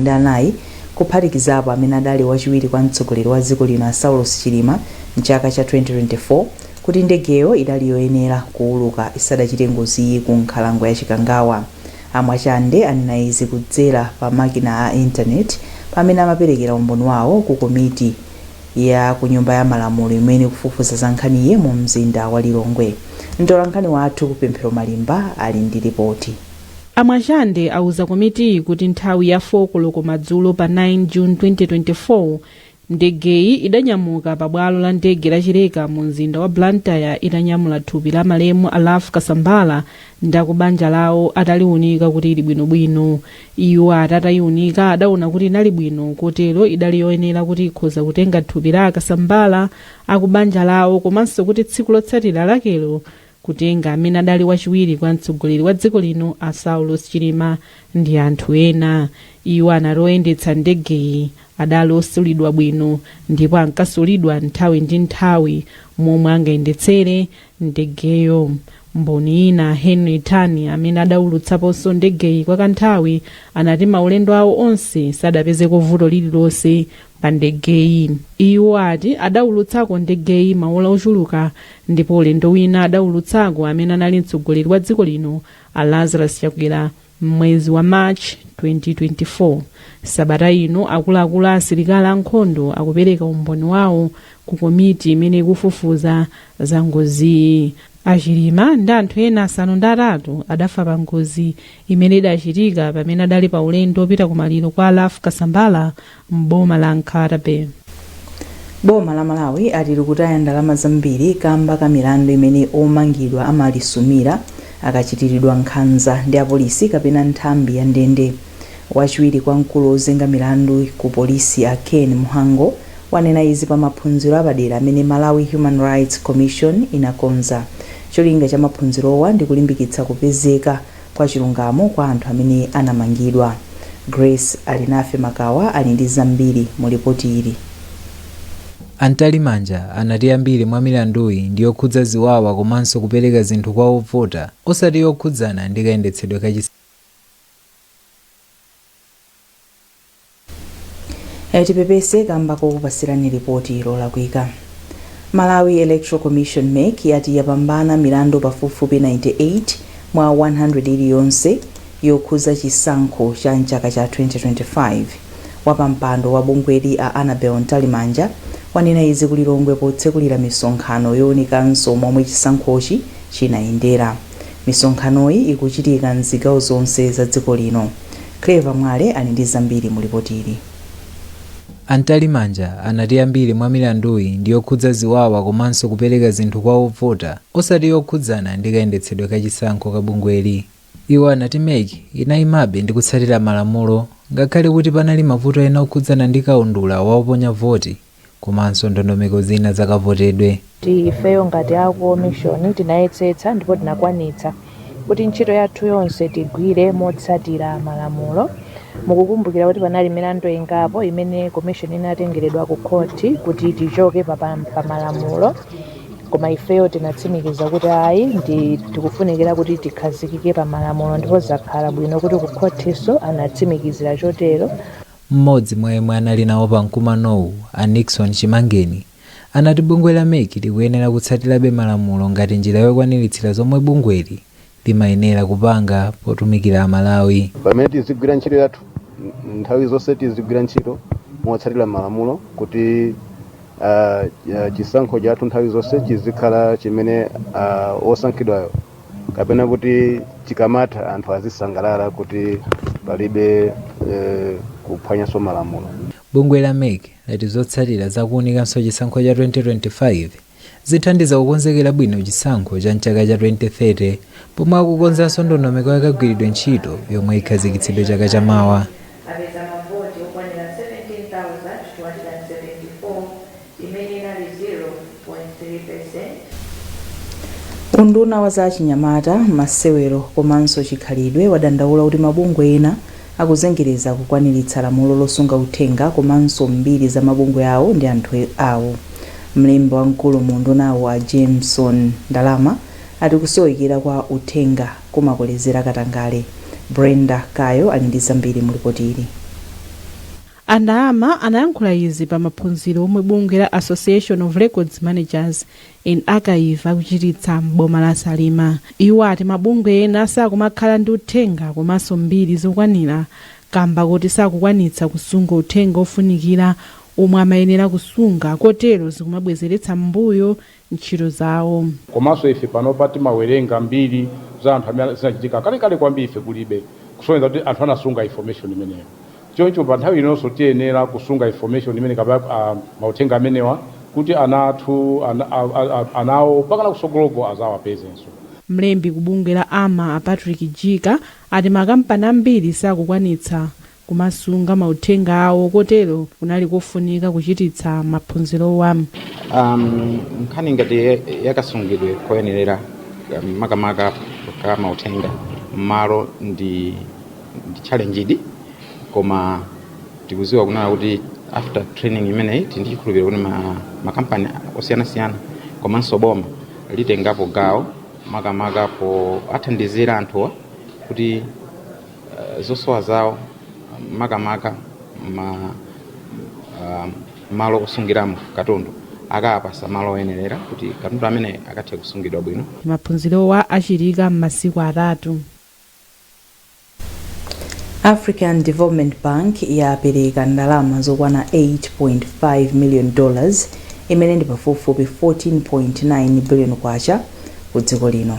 Ndi anayi, kuphatikizapo amene adali wachiwiri kwa mtsogoleri wa dziko lino a Saulos Chilima mchaka cha 2024, kuti ndegeyo idali yoyenera kuuluka isadachite ngoziyi ku nkhalango ya Chikangawa. A Mwachande anena izi kudzera pa makina a intaneti pamene amaperekera umboni wawo ku komiti ya ku Nyumba ya Malamulo imene ikufufuza za nkhaniyi mu mzinda wa Lilongwe. Mtolankhani wathu Pemphero Malimba ali ndi ripoti. A Mwachande auza komitiyi kuti nthawi ya 4 koloko madzulo pa 9 June 2024, ndegeyi idanyamuka pa bwalo la ndege la Chileka mu mzinda wa Blantyre itanyamula thupi la malemu a Ralph Kasambara ndi akubanja lawo ataliunika kuti ili bwinobwino. Iwo ati atayiunika adaona kuti inali bwino, kotero idali yoyenera kuti ikhoza kutenga thupi la a Kasambara, akubanja lawo komanso kuti tsiku lotsatira lakelo kutenga amene adali wachiwiri kwa mtsogoleri wa dziko lino a Saulos Chilima ndi anthu ena. Iwo anati oyendetsa ndegeyi adali osulidwa bwino ndipo ankasulidwa nthawi ndi nthawi momwe angayendetsere ndegeyo. Mboni ina, Henry Tani, amene adaulutsaponso ndegeyi kwa kanthawi, anati maulendo awo onse sadapezeko vuto lililonse pa ndegeyi. Iwo ati adaulutsako ndegeyi maola ochuluka ndipo ulendo wina adaulutsako amene anali mtsogoleri wa dziko lino a Lazarus Chakwera m'mwezi wa March 2024. Sabata ino akuluakulu a asilikali ankhondo akupereka umboni wawo ku komiti imene ikufufuza za ngoziyi. A Chilima ndi anthu ena 8 adafa pa ngozi imene idachitika pamene adali pa ulendo opita kumaliro kwa Ralph Kasambara m'boma la Nkhata Bay. Boma la Malawi ati likutaya ndalama zambiri kamba ka milandu imene omangidwa amalisumira akachitiridwa nkhanza ndi apolisi kapena nthambi ya ndende. Wachiwiri kwa mkulu wozenga milandu ku polisi a Ken Mhango wanena izi pa maphunziro apadera amene Malawi Human Rights Commission inakonza. Cholinga cha maphunzirowa ndi kulimbikitsa kupezeka kwa chilungamo kwa anthu amene anamangidwa. Grace Alinafe Makawa ali ndi zambiri mu lipoti ili. A Mtalimanja anati ambiri mwa milanduyi ndi yokhudza ziwawa komanso kupereka zinthu kwa ovota osati yokhudzana ndi kayendetsedwe ka Tipepese kamba kokupasirani lipoti lolakwika. Malawi Electoral Commission, MEC, yati yapambana milandu pafupifupi 98 mwa 100 iliyonse yokhuza chisankho cha mchaka cha 2025. Wapampando wa bungweli a Annabel Mtalimanja wanena izi ku Lilongwe potsekulira misonkhano younikanso momwe chisankhochi chinayendera. Misonkhanoyi ikuchitika mzigawo zonse za dziko lino. Clever Mwale ali ndi zambiri mu lipotili. A Mtalimanja anati ambiri mwa milanduyi ndi yokhudza ziwawa komanso kupereka zinthu kwa ovota osati yokhudzana ndi kayendetsedwe ka chisankho ka bungweli. Iwo anati mec inayimabe ndi kutsatira malamulo ngakhale kuti panali mavuto ena okhudzana ndi kaundula wa oponya voti komanso ndondomeko zina za kavotedwe. Ifeyo ngati a commission tinayetsetsa ndipo tinakwanitsa kuti ntchito yathu yonse tigwire motsatira malamulo. Mukukumbukira kuti panali milandu ingapo imene commission inatengeredwa ku khoti kuti tichoke pa malamulo, koma ifeyo tinatsimikiza kuti ayi, ndi tikufunikira kuti tikhazikike pa malamulo, ndipo zakhala bwino kuti ku khotinso anatsimikizira chotero. Mmodzi mwa yemwe anali nawo pa mkumanowu, a Nixon Chimangeni, anati bungwe la mec likuyenera kutsatirabe malamulo ngati njira yokwaniritsira zomwe bungweli limayenera kupanga potumikira Amalawi. Pamene tizigwira ntchito yathu, nthawi zonse tizigwira ntchito motsatira malamulo kuti chisankho chathu nthawi zonse chizikhala chimene osankhidwayo kapena kuti chikamatha anthu azisangalala kuti palibe kuphwanyanso malamulo. Bungwe la mec lati zotsatira za kuunikanso chisankho cha 2025 zithandiza kukonzekera bwino chisankho cha mchaka cha 2030 pomwe akukonzanso ndondomeko ya kagwiridwe ntchito yomwe ikhazikitsidwe chaka chamawa. Apeza mavoti okwanira 17,274, imene inali 0.3%. Unduna wa za achinyamata, masewero komanso chikhalidwe wadandaula kuti mabungwe ena akuzengereza kukwaniritsa lamulo losunga uthenga komanso mbiri za mabungwe awo ndi anthu awo. Mlembi wamkulu mu undunawo a Jameson Ndalama ati kusowekera kwa uthenga kumakolezera katangale. Brenda Kayo ali ndi zambiri mu lipoti ili. A Ndalama anayankhula izi pa maphunziro omwe bungwe la Association of Records Managers and Archive akuchititsa m'boma la Salima. Iwo ati mabungwe ena sakumakhala ndi uthenga komanso mbiri zokwanira kamba kuti sakukwanitsa kusunga uthenga ofunikira omwe amayenera kusunga, kotero zikumabwezeretsa m'mbuyo ntchito zawo. Komanso ife panopa timawerenga mbiri za anthu amene zinachitika kalekale kwambiri, ife kulibe, kusonyeza kuti anthu anasunga information imeneyo. Choncho pa nthawi inonso tiyenera kusunga information imene kapena mauthenga amenewa kuti ana athu anawo pakana kusogoloko azawapezenso. Mlembi ku bungwe la AMA, a Patrick Jika, ati makampani ambiri sakukwanitsa kumasunga mauthenga awo, kotero kunali kofunika kuchititsa maphunzirowa. Nkhani ngati yakasungidwe koyenerera, makamaka ka mauthenga mmalo, ndi challenge, koma tikuziwa kunena kuti after training imeneyi tili ndi chikhulupiriro kuti makampani osiyanasiyana komanso boma litengapo gawo, makamaka po athandizira anthuwa kuti zosowa zawo, makamaka malo osungiramo katundu, akapasa malo oyenerera kuti katundu amene akathe kusungidwa bwino. Maphunzirowa achitika m'masiku 3. African Development Bank yapereka ndalama zokwana $8.5 million, imene ndi pafupifupi 14.9 billion kwacha, ku dziko lino.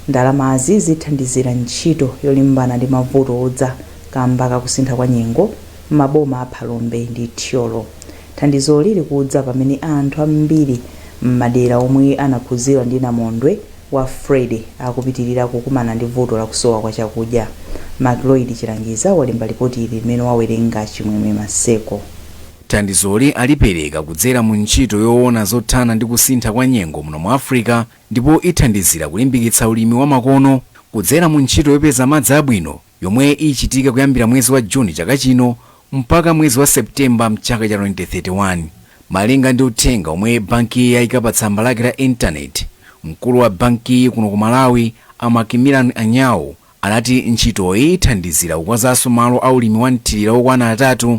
Ndalamazi zithandizira ntchito yolimbana ndi mavuto odza kamba kakusintha kwa nyengo m'maboma a Phalombe ndi Thyolo. Thandizoli likudza pamene anthu ambiri m'madera omwe anakhudzidwa ndi namondwe wa Freddy akupitirira kukumana ndi vuto lakusowa kwa chakudya. Macloyd Chilangiza walemba ripoti ili limene wawerenga Chimwemwe Maseko. Thandizoli alipereka kudzera mu ntchito yoona zothana ndi kusintha kwa nyengo muno mu Africa, ndipo ithandizira kulimbikitsa ulimi wa makono kudzera mu ntchito yopeza madzi abwino yomwe ichitika kuyambira mwezi wa Juni chaka chino mpaka mwezi wa Septemba mchaka cha 2031. Malinga ndi uthenga omwe banki yayika pa tsamba lake la intaneti, mkulu wa banki kuno ku Malawi, a Macmillan Anyawu, anati ntchitoyi ithandizira kukonzanso malo a ulimi wa mthirira okwana 3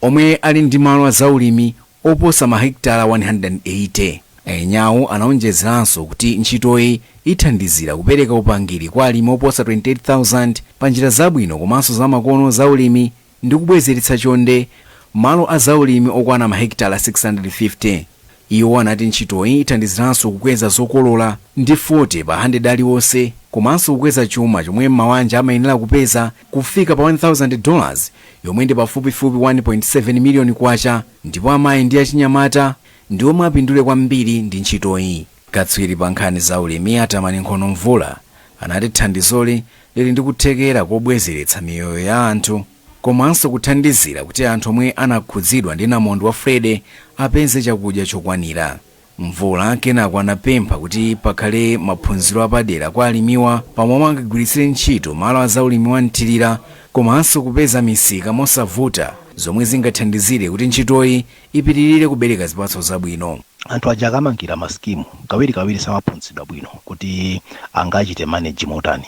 omwe ali ndi malo azaulimi oposa mahekitala 180. Anyawu anaonjezeranso kuti ntchitoyi ithandizira kupereka upangiri kwa alimi oposa 28,000 pa njira zabwino komanso zamakono za ulimi ndi kubwezeretsa chonde malo a zaulimi okwana mahekitala 650. Iwo anati ntchitoyi ithandiziranso kukweza zokolola ndi 40 pa 100 aliwonse, komanso kukweza chuma chomwe mawanja amayenera kupeza kufika pa $1000, yomwe ndi pafupifupi 1.7 miliyoni kwacha, ndipo amayi ndi achinyamata ndi omwe apindule kwambiri ndi ntchitoyi. Katswiri pa nkhani za ulimi, Atamani Nkhono Mvula, anati thandizoli lili ndi kuthekera kobwezeretsa miyoyo ya anthu komanso kuthandizira kuti anthu omwe anakhudzidwa ndi namondwe wa Freddy apeze chakudya chokwanira. Mvula kenako anapempha kuti pakhale maphunziro apadera kwa alimiwa pamwe angagwiritsire ntchito malo a zaulimi wa mthirira komanso kupeza misika mosavuta, zomwe zingathandizire kuti ntchitoyi ipitirire kubereka zipatso zabwino. Anthu aja akamangira ma scheme, kawirikawiri samaphunzitsidwa bwino kuti angachite manage motani.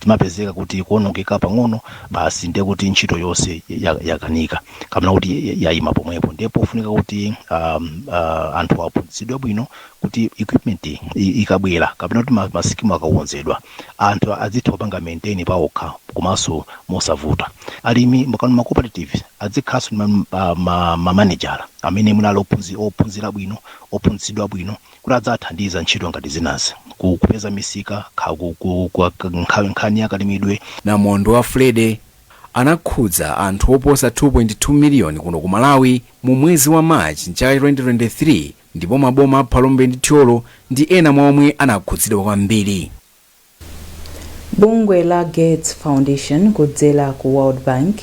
Timapezeka kuti kuonongeka pang'ono basi, ndiye kuti ntchito yonse yakanika kapena kuti yayima pomwepo. Ndiye pofunika kuti anthu aphunzitsidwe bwino kuti equipment ikabwera kapena kuti ma scheme akakonzedwa, anthu azitha kupanga maintain paokha komanso mosavuta. Alimi makano ma cooperative azikhalanso ndi ma manager amene munali ophunzira bwino, ophunzitsidwa bwino, kuti adzathandiza ntchito ngati zinazi, kupeza misika, nkhani yakalimidwe. Namondwe wa Freddy anakhudza anthu oposa 2.2 miliyoni kuno ku Malawi mu mwezi wa Machi mchaka 2023, ndipo maboma a Phalombe ndi Thyolo ndi ena mwa omwe anakhudzidwa kwambiri. Bungwe la Gates Foundation kudzera ku World Bank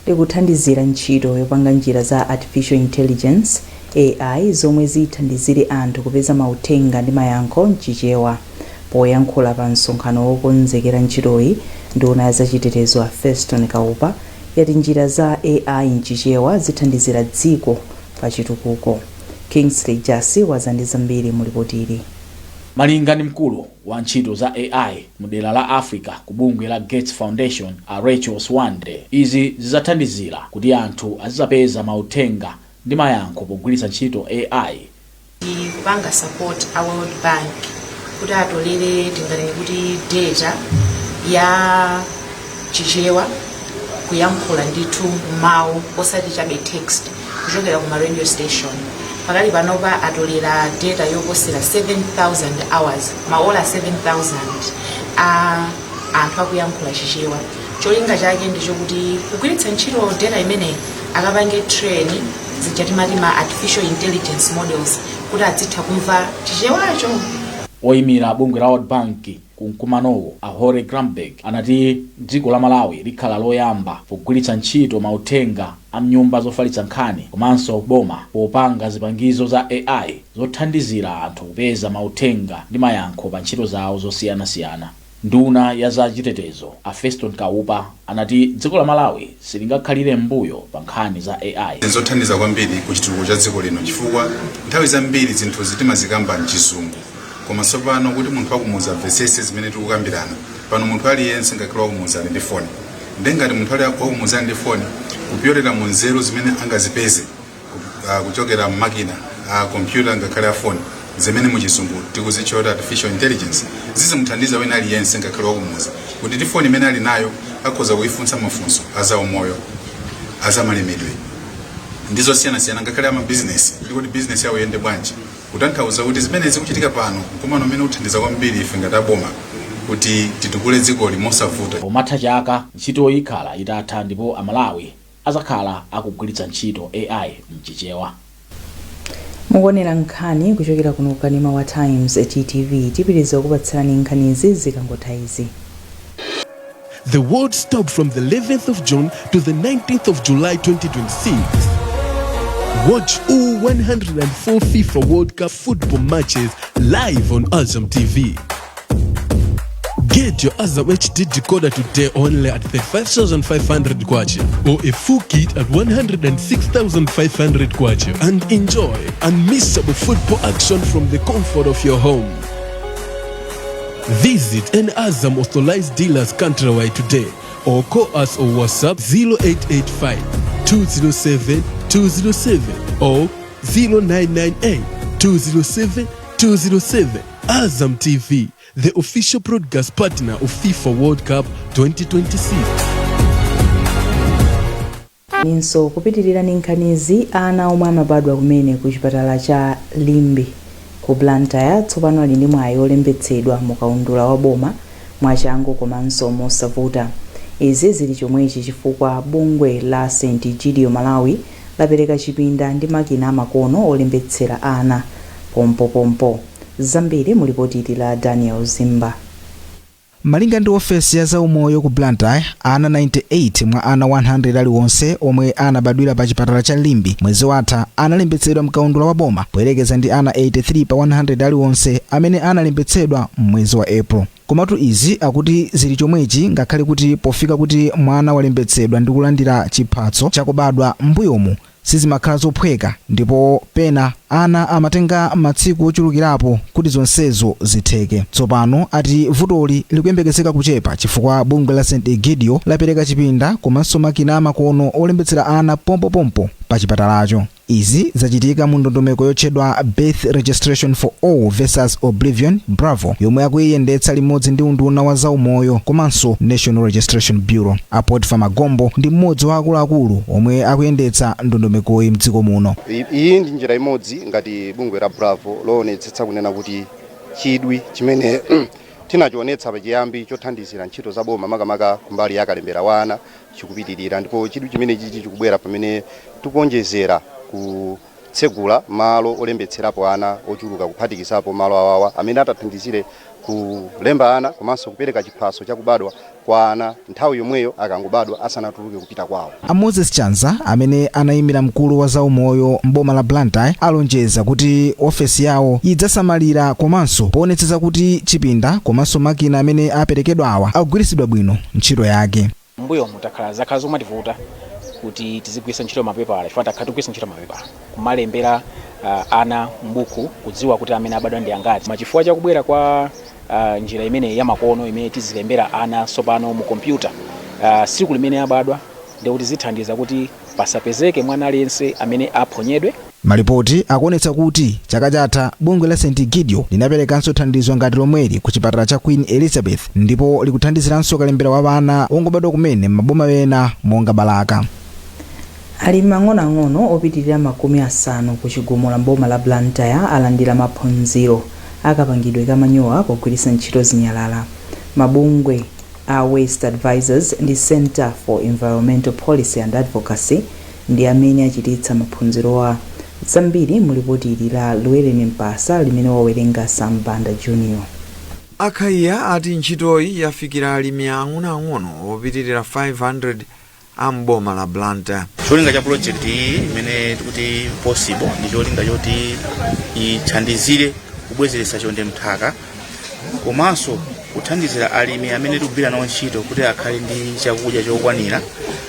likuthandizira ntchito yopanga njira za artificial intelligence, AI, zomwe zithandizire anthu kupeza mauthenga ndi mayankho mChichewa. Poyankhula pa msonkhano wokonzekera ntchitoyi, nduna ya zachitetezo a Feston Kaupa yati njira za AI mChichewa zithandizira dziko pa chitukuko. Kingsley Jasi wadza ndi zambiri mu ripoti ili. Malinga ndi mkulu wa ntchito za AI mu dera la Africa ku bungwe la Gates Foundation, a Rachel Swande, izi zidzathandizira kuti anthu azizapeza mauthenga ndi mayankho pogwiritsa ntchito AI. Kupanga support a World Bank kuti atolere, tinganene kuti, data ya Chichewa, kuyankhula ndithu mawu osati chabe text, kuchokera kuma radio station. Pakali panopa atolera data yoposera 7000 hours, maola 7000 a anthu akuyankhula Chichewa. Cholinga chake ndichokuti kugwiritsa ntchito data imeneyi akapange train zija timati ma artificial intelligence models kuti adzitha kumva Chichewacho. Oyimira bungwe la World Bank ku mkumanowo, a Hore Granberg, anati dziko la Malawi likhala loyamba pogwiritsa ntchito mauthenga a mnyumba zofalitsa nkhani komanso boma popanga zipangizo za AI zothandizira anthu kupeza mauthenga ndi mayankho pa ntchito zawo zosiyanasiyana. Nduna ya za chitetezo, a Feston Kaupa, anati dziko la Malawi silingakhalire m'mbuyo pa nkhani za AI. Zothandiza kwambiri ku chitukuko cha dziko lino, chifukwa nthawi zambiri zinthu zitimazikamba mchizungu, koma tsopano kuti munthu akumuza amvetsetse zimene tikukambirana pano, munthu aliyense ngakhale wakumuza ali ndi foni. Ndiye ngati munthu ali wakumuza ali ndi foni, kupyolera mu nzeru zimene angazipeze kuchokera mmakina a kompyuta ngakhale a foni, zimene muchizungu tikuzitcha kuti artificial intelligence, zizimuthandiza wina aliyense ngakhale wakumuza kuti ndi foni imene ali nayo akhoza kuifunsa mafunso azaumoyo, azamalimidwe ndi zosiyanasiyana, ngakhale amabizinesi, kuti kuti bizinesi yawo iyende bwanji. Kutanthauza kuti zimene zikuchitika pano, mkumano umene uthandiza kwambiri ife ngati aboma kuti titukule dzikoli mosavuta. Pomatha chaka, ntchitoyi ikhala itatha ndipo Amalawi azakhala akugwiritsa ntchito AI mchichewa. Mukuonera nkhani kuchokera kuno kukanema wa Times TTV. Tipitiriza kukupatsirani nkhanizi zikangotha izi. The world stopped from the 11th of June to the 19th of July 2026. Watch all 104 FIFA World Cup football matches live on Azam TV. Get your Azam HD decoder today only at 35,500 kwacha or a full kit at 106,500 kwacha and enjoy unmissable football action from the comfort of your home. Visit any Azam authorized dealers countrywide today or call us or WhatsApp 0885 207 207 or 0998 207 207. Azam TV, the official broadcast partner of FIFA World Cup 2026. Ninso kupitirira ndi nkhanizi, ana omwe amabadwa kumene ku chipatala cha Limbe ku Blantyre tsopano ali ndi mwayi olembetsedwa mu kaundula wa boma mwachangu komanso mosavuta. Izi zili chomwechi chifukwa bungwe la St Egidio Malawi lapereka chipinda ndi makina amakono olembetsera ana pompopompo. Zambiri mu lipoti la Daniel Zimba. Malinga ndi ofesi ya zaumoyo ku Blantyre, ana 98 mwa ana 100 aliwonse omwe anabadwira pa chipatala cha Limbe mwezi watha analembetsedwa mkaundula wa boma, poyerekeza ndi ana 83 pa 100 aliwonse amene analembetsedwa m'mwezi wa April. Komatu izi akuti zili chomwechi ngakhale kuti pofika kuti mwana walembetsedwa ndi kulandira chiphatso chakubadwa m'mbuyomu sizimakhala zophweka, ndipo pena ana amatenga masiku ochulukirapo kuti zonsezo zitheke. Tsopano ati vutoli likuyembekezeka kuchepa chifukwa bungwe la St Egidio lapereka chipinda komanso makina amakono olembetsera ana pompopompo pa chipatalacho. Izi zachitika mu ndondomeko yotchedwa Birth Registration for All versus Oblivion, Bravo, yomwe akuyiyendetsa limodzi ndi unduna wa zaumoyo komanso National Registration Bureau. A Potifa Magombo ndi mmodzi wa akuluakulu omwe akuyendetsa ndondomekoyi mdziko muno. Iyi ndi njira imodzi ngati bungwe la Bravo loonetsetsa kunena kuti chidwi chimene tinachionetsa pachiyambi chothandizira ntchito za boma, makamaka kumbali ya kalembera wa ana, chikupitirira, ndipo chidwi chimene chichi chikubwera pamene tikuonjezera kutsegula malo olembetserapo ana ochuluka, kuphatikizapo malo awawa amene atathandizire kulemba ana komanso kupereka chiphaso chakubadwa kwa ana nthawi yomweyo akangobadwa, asanatuluke kupita kwawo. A Moses Chanza, amene anayimira mkulu wa zaumoyo m'boma la Blantyre, alonjeza kuti ofesi yawo idzasamalira komanso poonetsetsa kuti chipinda komanso makina amene aperekedwa awa akugwiritsidwa bwino ntchito yake. Mbuyo mutakhala zakhala zomativuta Kuti tizigwiritsa ntchito mapepala, chifukwa takhala tikugwiritsa ntchito mapepala kumalembera ana m'buku, kudziwa kuti amene abadwa ndi angati. Machifukwa chakubwera kwa njira imene yamakono imene tizilembera ana tsopano mu kompyuta tsiku limene abadwa, ndikuti zithandiza kuti pasapezeke mwana aliyense amene aphonyedwe. Malipoti akuonetsa kuti chaka chatha bungwe la St Gideon linaperekanso thandizo ngati lomweli ku chipatala cha Queen Elizabeth, ndipo likuthandiziranso kalembera wa ana ongobadwa kumene m'maboma ena monga Balaka. Alimi ang'onoang'ono opitirira 50 ku Chigumula mboma la Blantyre alandira maphunziro akapangidwe ka manyowa pogwiritsa ntchito zinyalala. Mabungwe a Waste Advisors ndi Center for Environmental Policy and Advocacy ndi amene achititsa maphunzirowa. Zambiri mulipoti ili la Lueleni Mpasa limene wawerenga Sambanda Junior. Akhaiya ati ntchitoyi yafikira alimi ang'onoang'ono opitirira 500 a mboma la Blantyre. Cholinga cha project iyi imene tikuti possible ndi cholinga choti ithandizire kubwezeretsa chonde mthaka, komanso kuthandizira alimi amene tikugwira nawo ntchito kuti akhale ndi chakudya chokwanira.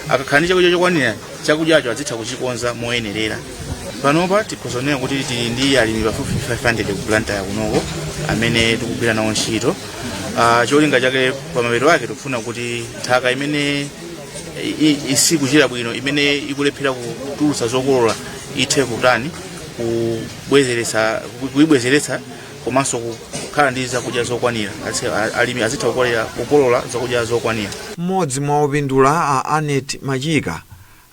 Akakhala ndi chakudya chokwanira, chakudyacho azitha kuchikonza moyenerera. Panopa tikhoza kunena kuti tili ndi alimi pafupifupi 500 ku Blantyre kunoko amene tikugwira nawo ntchito. Cholinga chake pamapeto ake tikufuna kuti nthaka imene isikuchita bwino, imene ikulephera kutulutsa zokolola, ithe kutani, kubwezeretsa, kuibwezeretsa, komanso kukhala ndi zakudya zokwanira. Alimi azitha kukolola zakudya zokwanira. Mmodzi mwa opindula, a Anet Machika,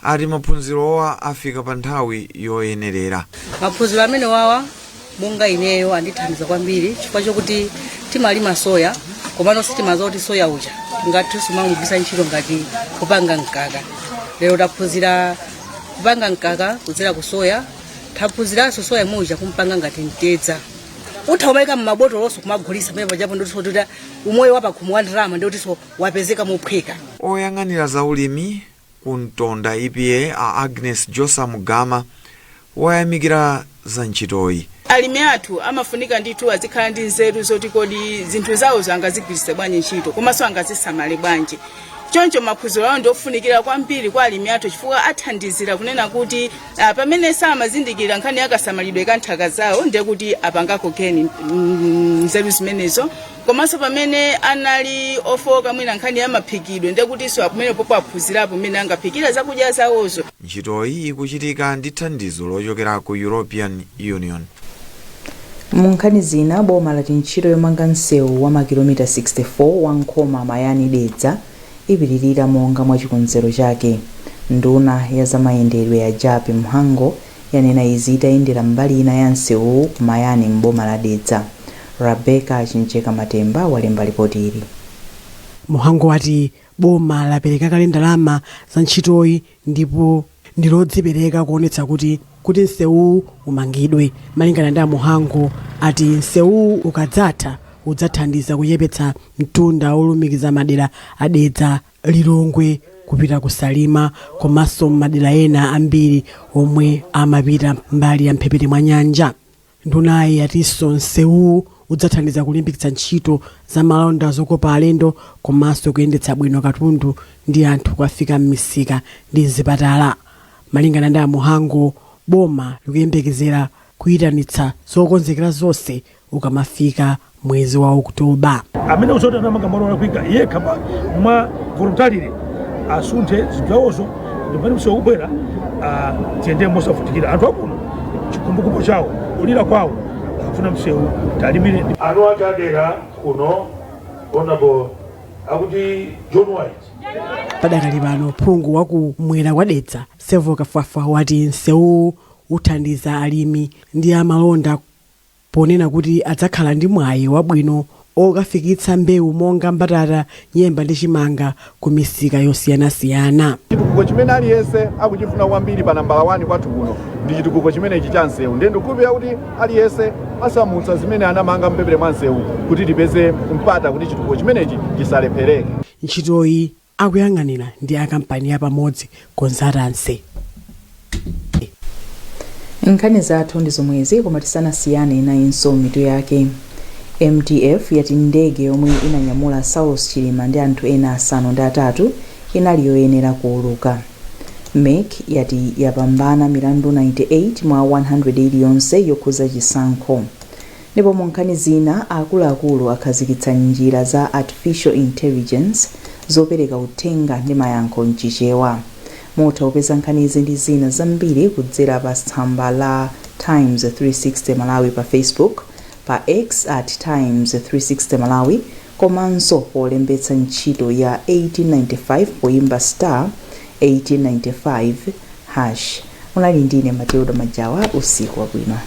ati maphunzirowa afika pa nthawi yoyenerera. Maphunziro amene wawa monga ineyo andithandiza kwambiri, chifukwa chokuti timalima soya, komano sitimadziwa kuti soya uja tingathenso kumagwiritsa ntchito ngati kupanga mkaka. Lero taphunzira kupanga mkaka kudzera ku soya. Taphunziranso soya muja kumpanga ngati mtedza, utha kumayika mmabotolonso kumagulitsa pamene pajapo, ndikuti kuti umoyo wapakhomo wa ndalama ndikutinso wapezeka mophweka. Oyang'anira zaulimi ku Mtonda EPA, a Agnes Josam Gama, wayamikira za ntchitoyi. Alimi athu amafunika ndithu azikhala ndi nzeru zoti kodi zinthu zawo angazigwiritse bwanji ntchito, komanso angazisamale bwanji. Choncho maphunziro awo ndiofunikira kwambiri kwa alimi athu, chifukwa athandizira kunena kuti pamene samazindikira nkhani yakasamalidwe ka nthaka zawo, ndiye kuti apangako gain nzeru zimenezo, komanso pamene anali ofoka mwina nkhani ya maphikidwe, ndiye kutinso pamene popo aphunzirapo mmene angaphikira zakudya zawozo. Ntchitoyi ikuchitika ndi thandizo lochokera ku European Union. Mu nkhani zina, boma lati ntchito yomanga msewu wa makilomita 64 wa Nkhoma Mayani Dedza ipitirira monga mwa chikonzero chake. Nduna ya zamayendedwe ya Jappie Mhango yanena izi itayendera mbali ina ya msewuwu ku Mayani m'boma la Dedza. Rebecca Chincheka Matemba walemba ripoti ili. Mhango wati boma lapereka kale ndalama za ntchitoyi ndipo ndi lodzipereka kuonetsa kuti msewuwu umangidwe. Malingana ndi Mhango, ati msewuwu ukadzatha udzathandiza kuchepetsa mtunda olumikiza madera a Dedza, Lilongwe kupita ku Salima, komanso madera ena ambiri omwe amapita mbali ya mphepete mwa nyanja. Ndunayi yatinso msewuwu udzathandiza kulimbikitsa ntchito za malonda zokopa alendo, komanso kuyendetsa bwino katundu ndi anthu kukafika m'misika ndi mzipatala. Malingana ndi Mhango, boma likuyembekezera kuyitanitsa zokonzekera zonse ukamafika mwezi wa Okutoba. Amene uzoti anamanga malo olakwika yekha mwa voluntarily asunthe zinthu zawozo, ndipo pamene msewu ubwera tiyende mosavutikira. Anthu akuno chikhumbokhumbo chawo, kulira kwawo, akufuna msewu talimire. Anu ake adera kuno, Honorable akuti John White. Padakali pano, phungu wakumwera kwa Dedza, Sevo Kafwafwa, wati msewuwu uthandiza alimi ndi amalonda, ponena kuti adzakhala ndi mwayi wabwino okafikitsa mbewu monga mbatata, nyemba ndi chimanga ku misika yosiyanasiyana. Chitukuko chimene aliyense akuchifuna kwambiri pa nambala 1 kwathu kuno ndi chitukuko chimenechi cha msewu, ndiye ndikukhulupirira kuti aliyense asamutsa zimene anamanga mphepete mwa msewu kuti tipeze mpata kuti chitukuko chimenechi chisalephereke. Ntchitoyi akuyang'anira ndi akampani ya Pamodzi Consultancy. Nkhani zathu ndi zomwezi, koma tisanasiyane nayinso mitu yake. MDF yati ndege yomwe inanyamula Saulos Chilima ndi anthu ena 8 inali yoyenera kuuluka. MEC yati yapambana milandu 98 mwa 100 iliyonse yokhuza chisankho. Ndipo mu nkhani zina, akuluakulu akhazikitsa njira za artificial intelligence zopereka uthenga ndi mayankho mchichewa. Mutha kupeza nkhanizi ndi zina zambiri kudzera pa tsamba la Times 360 Malawi pa Facebook, pa X at Times 360 Malawi, komanso polembetsa ntchito ya 1895 poyimba star 1895 hash. Munali ndine Matilda Majawa. Usiku wabwino.